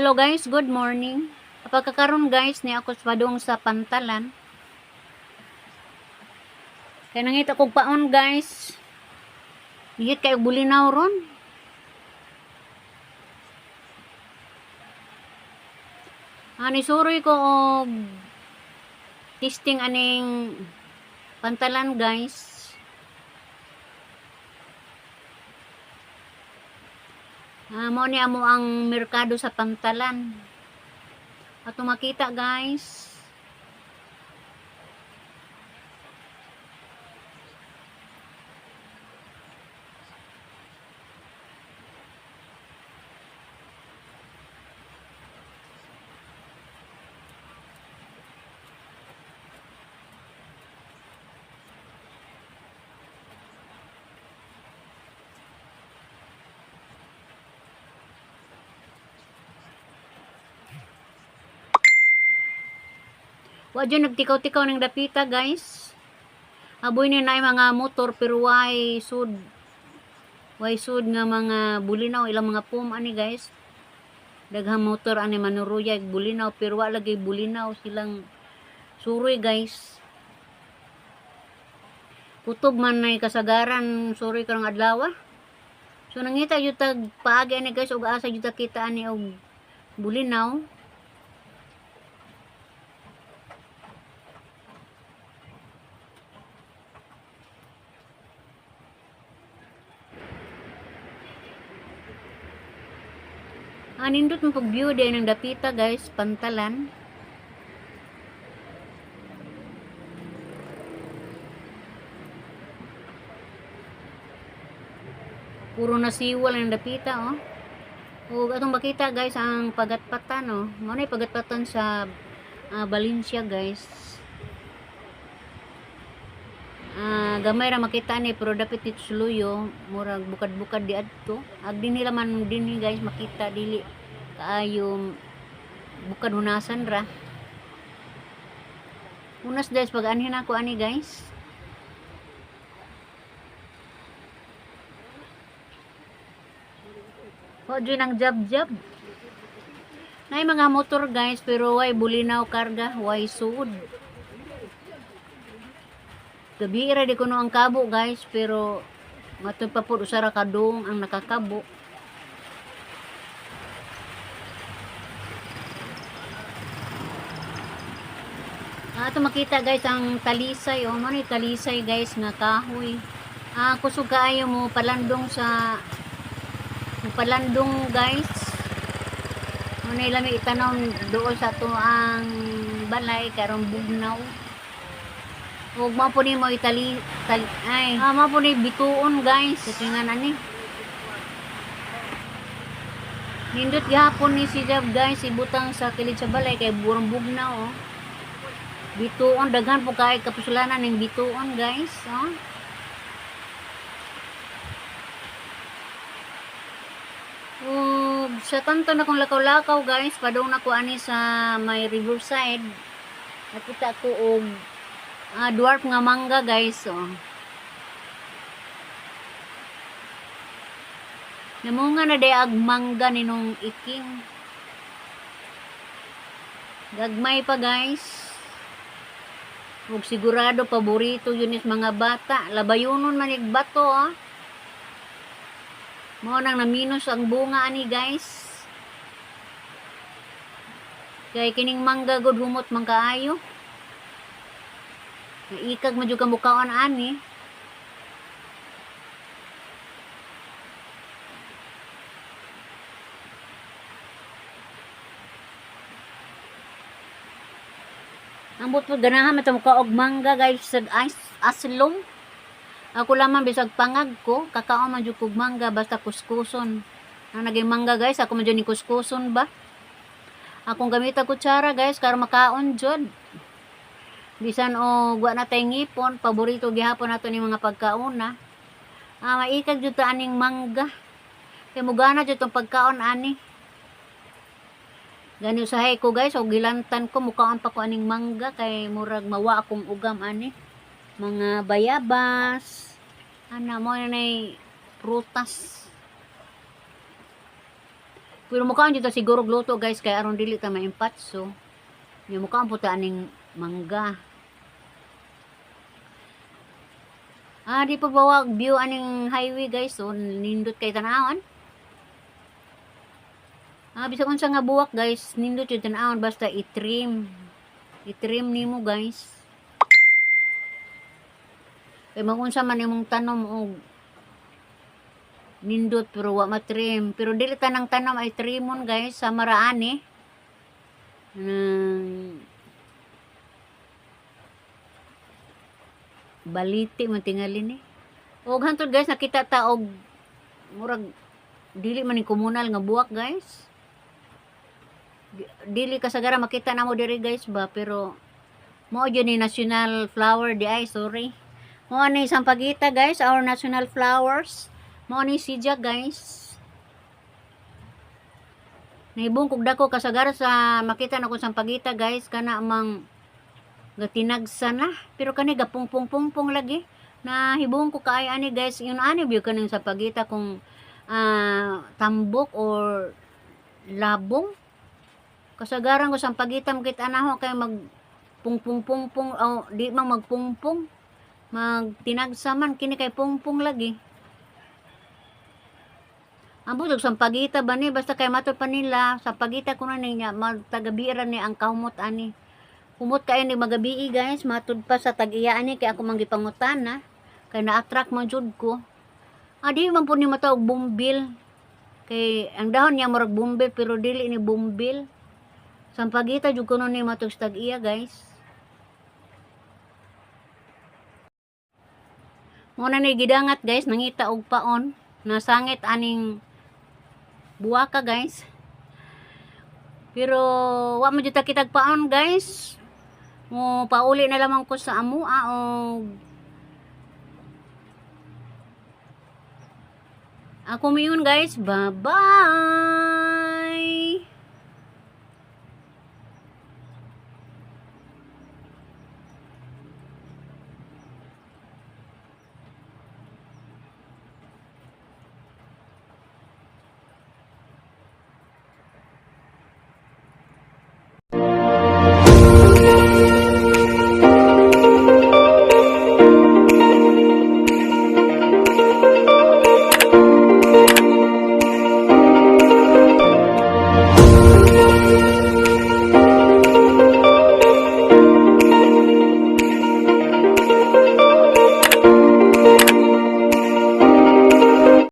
Hello guys, good morning. Pagkakaroon guys, ni ako sa padung sa pantalan. Kaya nangita kog paon guys. Higit kayo bulinaw ron. Ani suroy ko og testing aning pantalan guys. Mo ni amo ang merkado sa pantalan. Ato makita guys. Wa jud nagtikaw-tikaw ng dapita guys. Aboy ni na mga motor pero way sud nga mga bulinaw ilang mga pum ani guys. Daghang motor ani manuruyag bulinaw pero wa lagi bulinaw silang suroy guys. Kutob man nay kasagaran suroy karong adlaw. So nangita jud tag paagi ani guys og asa jud ta kita ani og bulinaw. Nindot mo pag view din ng dapita guys, pantalan. Puro nasiwal ang dapita oh. Ug atong makita guys ang pagatpatan oh. Mao na pagatpatan sa Valencia guys. Gamay ra makita ni pero dapit dito sa luyo, murag bukad-bukad di adto. Ag dinhi ra man dinhi guys makita dili kaayo bukad hunasan ra. Hunas guys pag anhin ako ani guys. Wa jud ang jab-jab. Nay mga motor guys pero way bulinaw karga, way suod. Gabi ra di kuno ang kabo guys pero matod pa pud usa ra ka dong ang nakakabo. Ato makita guys ang talisay oh, mo ni talisay guys nga kahoy. Kusog kaayo mo palandong sa mo palandong guys. Mo na lami itanaw dool sa ato ang balay karong bugnaw. Ug mao po ni mo itali tali, ay, mao po ni bituon guys. Sa ani. Nindot gihapon ni si Jab guys ibutang sa kilid sa balay kay burong bugnaw oh. Bituon daghan po kay kapusulanan ning bituon guys oh. Ug sa tanto na kong lakaw-lakaw guys, padung na ko ani sa may riverside. Nakita ko og dwarf nga mangga guys oh. Namunga na day ag mangga ninong iking. Gagmay pa guys. Ug sigurado paborito yun is mga bata. Labayonon man ig bato ah. Mao nang naminos ang bunga ani guys. Kay kining mangga gud humot man kaayo. Naikag man jud ka mukaon ani. Ambot po ganahan man ta mukaog mangga guys sa ice aslong. Ako lamang bisag pangag ko, kakaon man jud kog mangga basta kuskuson. Ang naging mangga guys, ako man jud ni kuskuson ba. Akong gamit ang kutsara guys karon makaon jud. Bisan og wa na tay ngipon, paborito gihapon nato ni mga pagkauna. Maikag jud ta aning mangga. Kay mugana jud tong pagkaon ani. Gani usahay ko guys, og gilantan ko mukaon pa ko aning mangga kay murag mawa akong ugam ani. Mga bayabas. Ana mo na nay prutas. Pero mukaon dito siguro gluto, guys, kay aron dili ta maimpatso. Nya mukaon po ta aning mangga. Ah, di pa bawag view aning highway, guys. So nindot kay tanawon. Ah, bisag unsa nga buwak, guys, nindot yung tanawon basta i-trim. I-trim nimo, guys. Kay magunsa man imong tanom og nindot pero wa matrim. Pero dili tanang tanom ay trimon, guys, sa maraan eh. Baliti man tingali ni. Og hantod, guys, nakita ta og murag dili man ni komunal nga buwak, guys. Dili kasagara makita namo diri, guys, ba, pero mao jud ni national flower di ay, sorry. Mao ni sampagita, guys, our national flowers. Mao ni siya, guys. Nahibong kog dako kasagara sa makita na ko sampagita, guys, kana mang gatinagsa na pero kani gapungpong-pungpong lagi. Nahibong ko kaay ani, guys, yun ani biyo kaning sampagita kung tambok or labong. Kasagaran ko sampagita makita na kay mag pungpung-pungpong o di man magpungpong, magtinagsa man. Kini kay pungpong lagi. Ambot og sampagita ba ni, basta kay matud pa nila sampagita kuno niya magtagabiran ni ang kahumot ani. Humot kayo ni magabii, guys, matud pa sa tag-iya ani kay ako man gipangutana kay na-attract man jud ko. Ah, di man po ni mata og bumbil kay ang dahon niya murag bumbil pero dili ni bumbil. Sampagita jud kuno ni matug sa tag-iya, guys. Mo na ni gidangat, guys, nangita og paon, nasangit aning buwaka, guys. Pero wa mo jud ta kitag paon, guys. Mo pauli na lamang ko sa amua og ako miyon, guys. Bye-bye.